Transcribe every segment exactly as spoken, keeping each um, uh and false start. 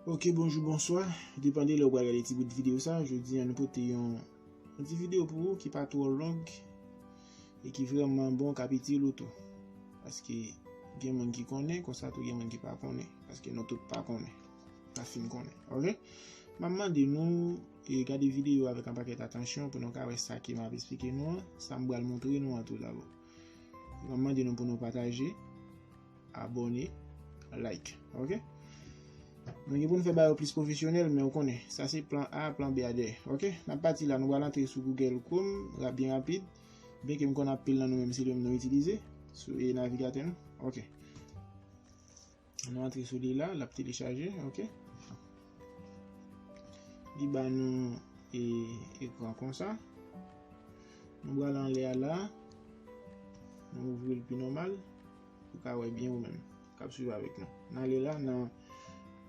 Ok, bonjou, bonswa. Depann de lè w pral gade ti bout videyo sa. Jodi a, nou pote yon, yon ti videyo pou ou ki pa twò long e ki vrèman bon, k ap itil ou tou. Paske gen moun ki konnen, konsa tou gen moun ki pa konnen. Paske nou tout pa konnen. Pa fin konnen. Ok? M ap mande nou e gade videyo avèk yon pakèt atansyon pou nou ka wè sa ke m ap esplike nou an, sa m pral montre nou an tou dabò. M ap mande nou pou nou pataje, abòne, like. Ok? Nou gen pou nou fè bagay yo plis pwofesyonèl, men ou konnen, sa se plan A, plan B a dèyè. Ok? N ap pati la, nou pral antre sou Google Chrome, ra-, byen rapid. Byenke m konn anpil nan nou menm se li menm nou itilize sou, e, navigatè nou. Ok. Nou antre sou li la, l ap telechaje, ok. Li ba nou, e, ekran konsa. Nou pral anlè a la. Nou ouvri l pi nòmal. Ou ka wè byen ou menm k ap swiv avèk nou. N ale la nan,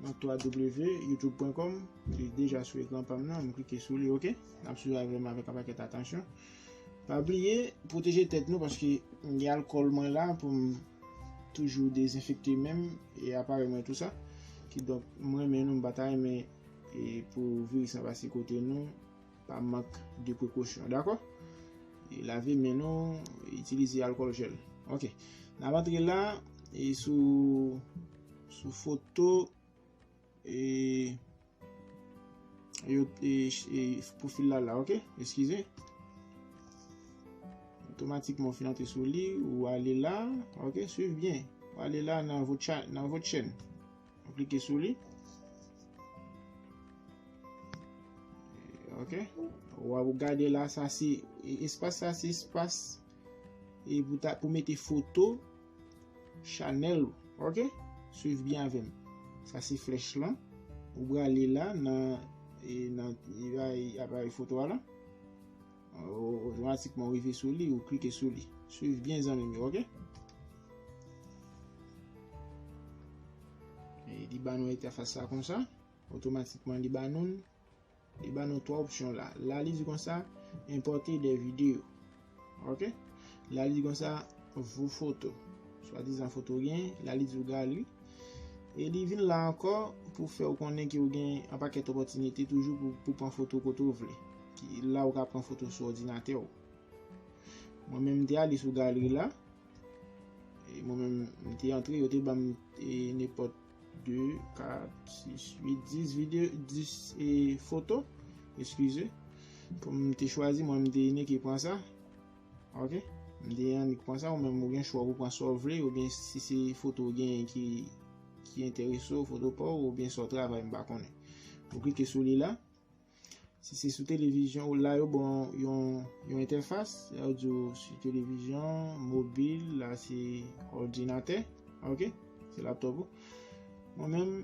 nan w w w youtube pwen kòm. Li deja sou ekran pa m nan. M klike sou li, ok. N ap swiv avè m avèk yon pakèt atansyon. Pa bliye pwoteje tèt nou paske m gen alkòl mwen la pou m toujou dezenfekte men m e aparèy mwen tou sa. Kidonk, m renmen nou, m pa ta renmen, e, pou viris lan pase kote nou pa mank de prekosyon, dakò? E lave men nou, itilize alkòl jèl. Ok. N ap antre la, e sou, sou foto, e, yo, e, e, pwofil la la, ok? Eskize. Otomatikman, ou fin antre sou li, ou ale la, ok? Swiv byen. Ou ale la nan vòt cha-, nan vòt chèn. Ou klike sou li. Ok. W ap gade la, sa se, e, espas sa se espas, e, pou ta, pou mete foto chanèl ou. Ok? Swiv byen avè m. Sa se flèch lan. Ou prale la nan, e, nan, e, aparèy foto a la. O-, otomatikman ou rive sou li, ou klike sou li. Swiv byen zanmi m yo, ok? E li ba nou entèfas la konsa. Otomatikman li ba nou, li ba nou twa opsyon la. La li di konsa, enpòte de videyo. Ok? La li di konsa, vou foto. Swadizan foto gen, la li di w galeri. E li vin la ankò pou fè w konnen ke w gen yon pakèt opòtinite toujou pou, pou pran foto kote w vle. Ki, la ou ka pran foto sou òdinatè w. Mwen menm m te ale sou galeri la. E mwen menm m te antre, yo te ban m, e, nenpòt de, kat, sis, uit, dis videyo, dis, e, foto. Eskize. Pou m te chwazi, mwen m te neke pran sa. Ok? M te annik pran sa, ou menm ou gen chwa pou pran sa w vle, oubyen si se foto w genyen ki, ki enterese w, foto pa w, oubyen sa w travay, m pa konnen. Ou klike sou li la. Si se sou televizyon ou la, yo ban w yon, yon entèfas, yo di w sou televizyon, mobil, la se òdinatè, ok? Se laptòp ou. Mwen menm,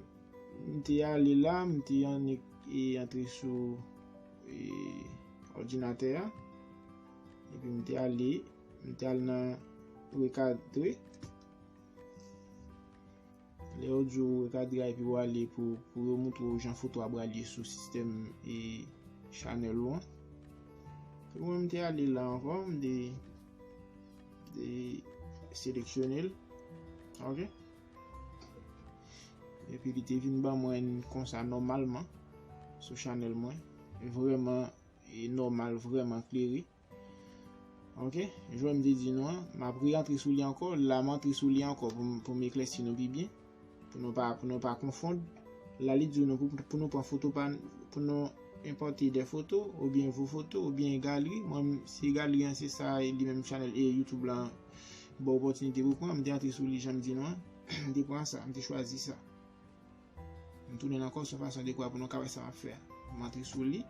m te ale la, m te annik, e, antre sou, e, òdinatè a. Epi m te ale, m te al nan rekadre. Lè yo di w rekadre a epi w ale pou, pou yo moutre w jan foto a pral ye sou sistèm, e, chanèl ou an. Epi mwen m te ale la ankò, m te, te seleksyone l. Ok? Epi li te vin ban mwen konsa nòmalman sou chanèl mwen. Vrèman, e, nòmal, vrèman klere. Ok, jan m te di nou an, m ap re-antre sou li ankò, la m antre sou li ankò pou m, pou m eklèsi nou pi byen, pou nou pa, pou nou pa konfonn. La li di nou pou, pou nou pran foto pa, pou nou enpòte de foto, oubyen vou foto, oubyen galeri. Mwen, si galeri an se sa, e li menm chanèl, e, YouTube lan ba w opòtinite pou pran, m te antre sou li jan m di nou an, m te pran sa, m te chwazi sa. M tounen ankò sou fason dekwa pou nou ka wè sa m ap fè a. M antre sou li.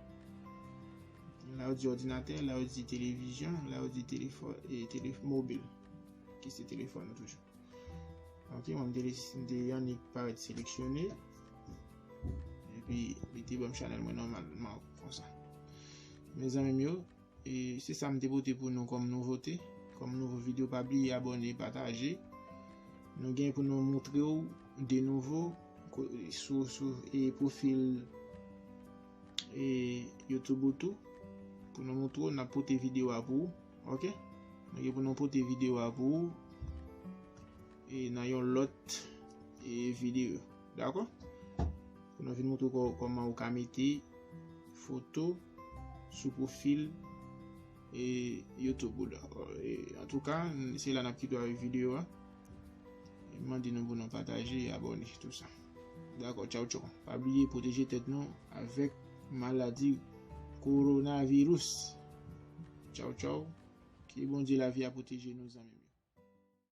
La yo di òdinatè, la yo di televizyon, la yo di telefòn, e, tele-, mobil. Ki se telefòn nou toujou. Ok, mwen m te lesi, m te annik parèt seleksyone. Epi, li te ban m chanèl mwen nòmalman konsa. Mezanmi m yo, E se sa m te pote pou nou kòm nouvote, kòm nouvo videyo. Pa bliye abòne, pataje. Nou gen pou nou moutre w de nouvo ko-, sou, sou, e, pwofil, e, YouTube ou tou. Pou nou moutre w, n ap pote videyo a pou ou. Ok? Nou gen pou nou pote videyo a pou ou. E nan yon lòt, e, videyo. Dakò? Pou nou vin montre w kò- kòman ou ka mete foto sou pwofil e YouTube ou, dakò. E, antouka, se la n ap kite w avèk videyo a. E mande nou pou nou pataje e abòne, tou sa. Dakò, tchaw, tchaw. Pa bliye pwoteje tèt nou avèk maladi kowonaviris. Tchaw, tchaw. Ke Bondye lavi a pwoteje nou, zanmi m.